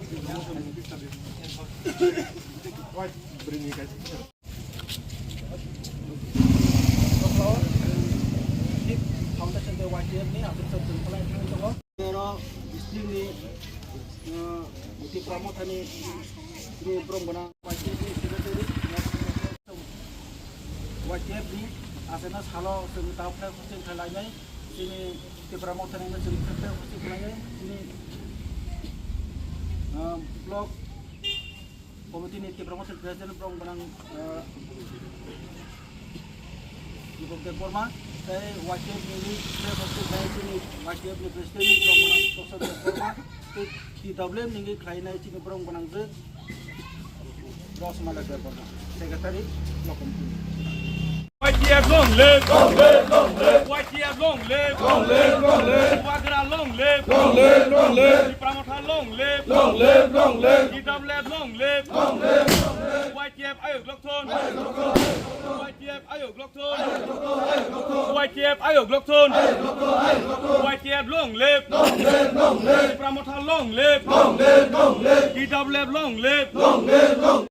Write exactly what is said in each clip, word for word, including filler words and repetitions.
Foundation de Y T F ni aswk sir chwng khlai thangwi tongo. Oro district ni, uh, Tipra Mothani ni borok gwnang Y T F ni secretary. Y T F ni aswkno salo chwng tamo khe hosting khlai lainai, chini Tipra Mothani no chwng khe hosting khlai nai, chini, uh, block committee ni Tipra Mothani president borok gwnang, uh, Deepak Debbarma, tei Y T F ni president, chini Y T F ni president borok gwnang Prasad Debbarma, tei T W F ni khlai nai chini borok gwnang je Rosmala Debbarma, secretary, block committee. Y T F long live! Long live, long live! Y T F long live! Long live, long live! Bubagra long live! Long live, long live! Tipra Motha long live! Long live, long live! T W F long live! Long live, long live! Y T F ayok lokthon! Ayok lokthon! Y T F ayok lokthon! Y T F ayok lokthon! Y T F long live! Long live, long live! Tipra Motha long live! Long live, long live! T W F long live! Long live, long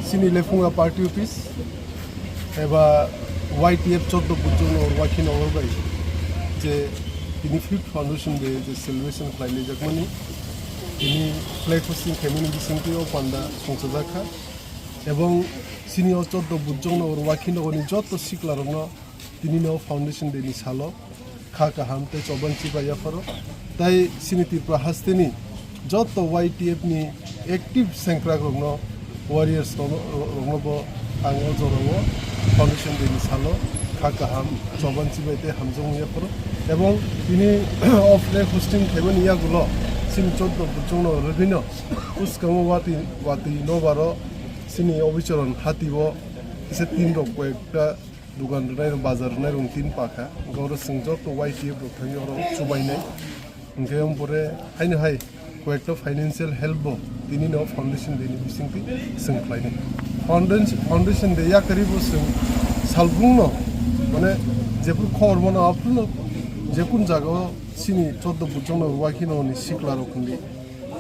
Chini Lephunga Party Office eba Y T F choddo bujong no wakhino bai je tini fifth foundation day je celebration khlai jakmani tini flag hosting khaimani bisingtwi o panda songchajak kha ebong chini o choddo bujong no wakhino ni jotto sikla rokno tini no foundation day ni salo kha kaham tei choban chibai yapharo. Tai chini Tripura hasteni joto Y T F ni active sengkrak rokno, warriors rokno, rokno bo ang o jorao foundation day ni salo kha kaham, choban chibai tei hamjakmung yapharo. Ebong tini o flag hosting khaimani yagulo chini choddo bujongno rwgwino bwskango watwi, watwi nobaro chini obicharon hati o kisa tin rok koi ekta Dugan rwnai rok, bazar rwnai rok tin pakha. Hwnkhe oro chwng joto Y T F rok thangwi oro chubainai. Hwnkhe ompore haino hai koyekta financial help bo tini no foundation day ni bisingtwi chwng khlainai. Foundation, foundation day yakarwi bo chwng salbung no, mane, jephru khobor mano aphuru no jekun jaga o chini choddo bujong no wakhino ni sikla rok hindi,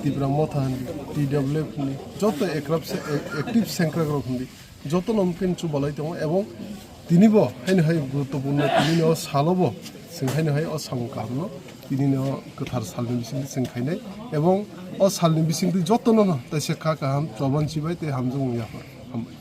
Tipra Motha hindi, T W F hindi, joto ekrap se, e-, active sengkrak rok hindi. Jotono mungkin chubalai tongo ebong tinibo haino hai guruttopurno tinini o salobo chwng haino hai o samung kahamno tinini o kwthar salni bisingtwi chwng khainai ebong o salni bisingtwi jotono no taisa kha kaham choban chibai tei hamjakmung yaphar. Hambai.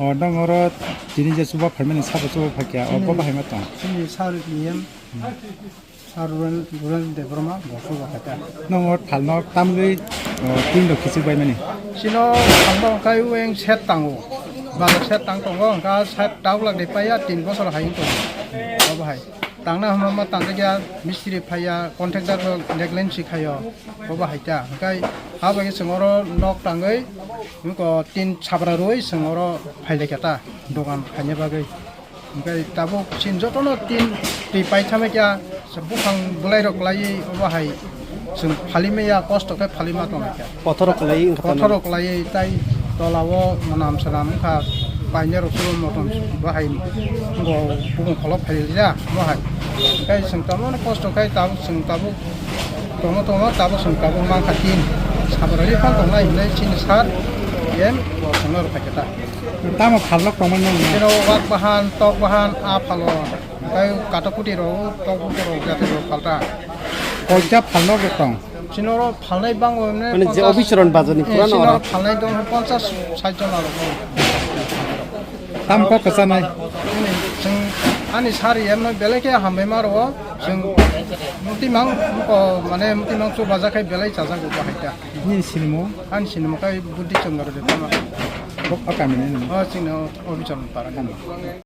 O, nang oro tini je chuba phaimani sabo chuba phaikha, o, bo bahai ma tong? Chini sir niyam, sir Ruren, Ruren Debbarma, bo chuba phaikha. Nang o thalno tamgwi, o, tin rok kichik bai mani? Chino thalno kai weng set tango, balo set tang tongo, hwnkha set tauk lak de paiya tin bosor hai tongo, bo bahai. Tangna hwnma ma tangjakya, mistri phaiya, contractor rok negligence khaio, bo bahai ta. Hwnkhe ha bai chwng oro nok tangwi, nukho tin sabra rwi chwng oro phailaikha ta, dogan khaina bagwi. Hwnkhe tabuk chini jotono tin twi paithamikya, buphang bwlairok laiwi obo hai chwng phalimaya, kosto khe phalima tonglaikha. Kothorok kwlaiwi wngkha tamni? Kothorok kwlaiwi tai tolao mwnam swnam wngkha, Painai rok chwlo motom bahai bo bukung kholop phailia mohai. Kai chwng tamo no kosto khai tabuk chwng tabuk tomo tomo tabuk chwng tabuk mankha tin. Sabrali phang tongnai hinai chini sar em bo chwngno rwkha khe ta. Tamo phalnok tongmani nang na? Chino wak bahan, tok bahan, a phalo. Kai kata kuti rok, tok kuti rok jati rok phalta. Koi ja phalnok rok tong? Chino rok phalnai bango ne Mane je ponchas, obicharon bazar ni eh, pura no chino oro. Rok phalnai dong ponchas sait jon aro. Tam kok kwchanai? Chwng ani sari emno belai khe hambai ma rwo. Chwng mutimang ko mane mutimang chu baja khai belai chajak bo bahai ta. Nini sinimo? Ani sinimo kai Buddhi Chandra de tama. Kok akami ni. O chino obicharon para.